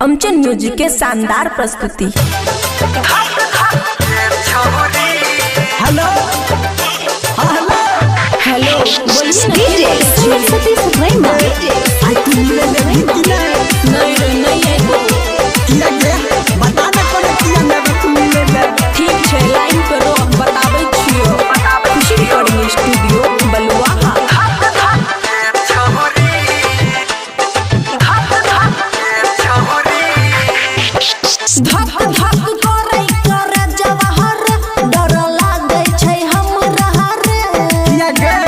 अमचन music के शानदार प्रस्तुति। हेलो हेलो हेलो, बोलिए ना। डीजे सरस्वती सुधैमा। आई तू मिले ले कि नहीं? नहीं रे, नहीं है। किया गे, बता ना कोने किया ना तू मिले ले। ठीक छै, लाइन पर रह, बताबै छियो। खुशी रिकॉर्डिंग स्टूडियो, बलुआहा। धक धक करे करे जवाहर, डर लागै छै हमरा रे। किया गे?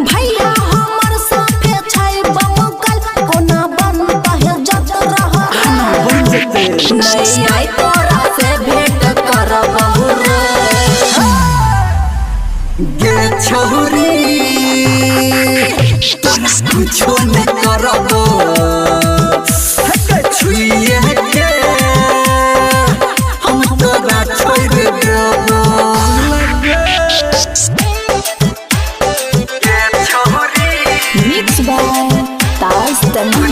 भैया हमर साथे छै बमकल, कोना बनतै जत रह। बन जेते। नहीं आई तोरा से भेंट करबहु रे। गे छोरी, तोरा कुछो न करबो, हे छुइए के हम तोरा छोड़ देबो। मिक्स बाय ताज तन्हा।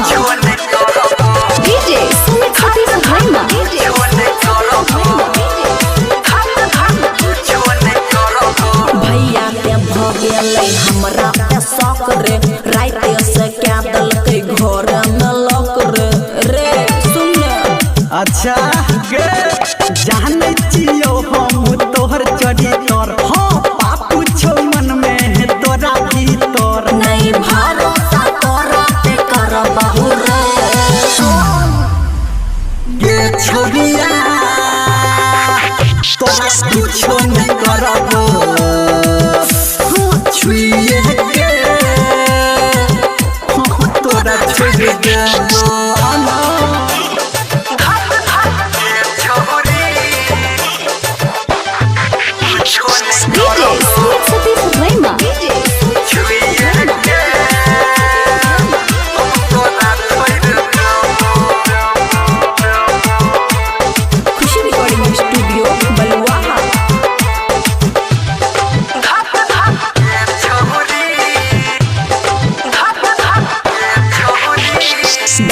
डीजे सरस्वती सुधैमा। भैया के भ गेलै हमरा पे शक रे, राइते से क्या देलकै घर में लॉक रे। रे सुन ने। अच्छा गे, जानै छियौ हम तोहर चरितर, हाँ पापू छौ मन में है तोरा भीतर। नहीं भरोसा तोरा पे करबहु रे। गे छोरिया, तोरा कुछो न करबो, हाँ, छुइए के हाँ, तोरा छोड़ देबो। डीजे सरस्वती सुधैमा। खुशी रिकॉर्डिंग स्टूडियो, बलुआहा।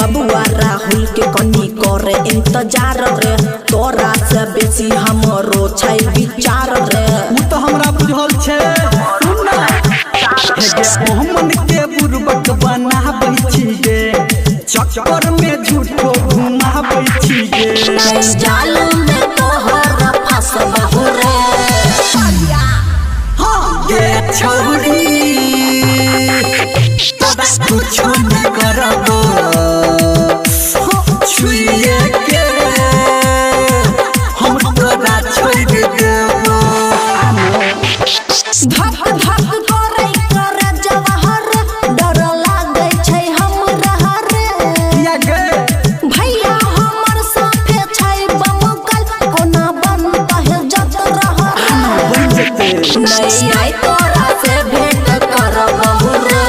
बबुआ राहुल के कनी करे इंतजार रे, तोरा से बेसी हमरो छै विचार रे। उ तो हमरा बुझल छै, सुन ना। हे गे, ओहमन के बुरबक बनाबै छी गे, चक्कर में झूठो घुमाबै छी गे। नहीं जाल में तोहर फंसबहु रे। हाँ गे छौरी, तोरा कुछो न करबो, हाँ, छुइए के हम तोरा छोड़ देबो। धक धक करे करे जवाहर, डर लागै छै हमरा रे। किया गे? भैया हमर साथे छै बमकल, कोना बनतै जत रह। बन जेते। नहीं आई तोरा से भेंट करबहु रे।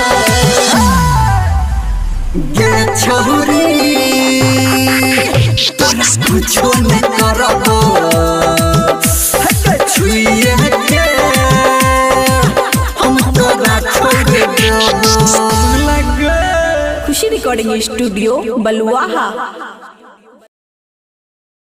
गे छौरी, तोरा कुछो न करबो, हे छुइए के हम तोरा छोड़ देबो। खुशी रिकॉर्डिंग स्टूडियो, बलुआहा।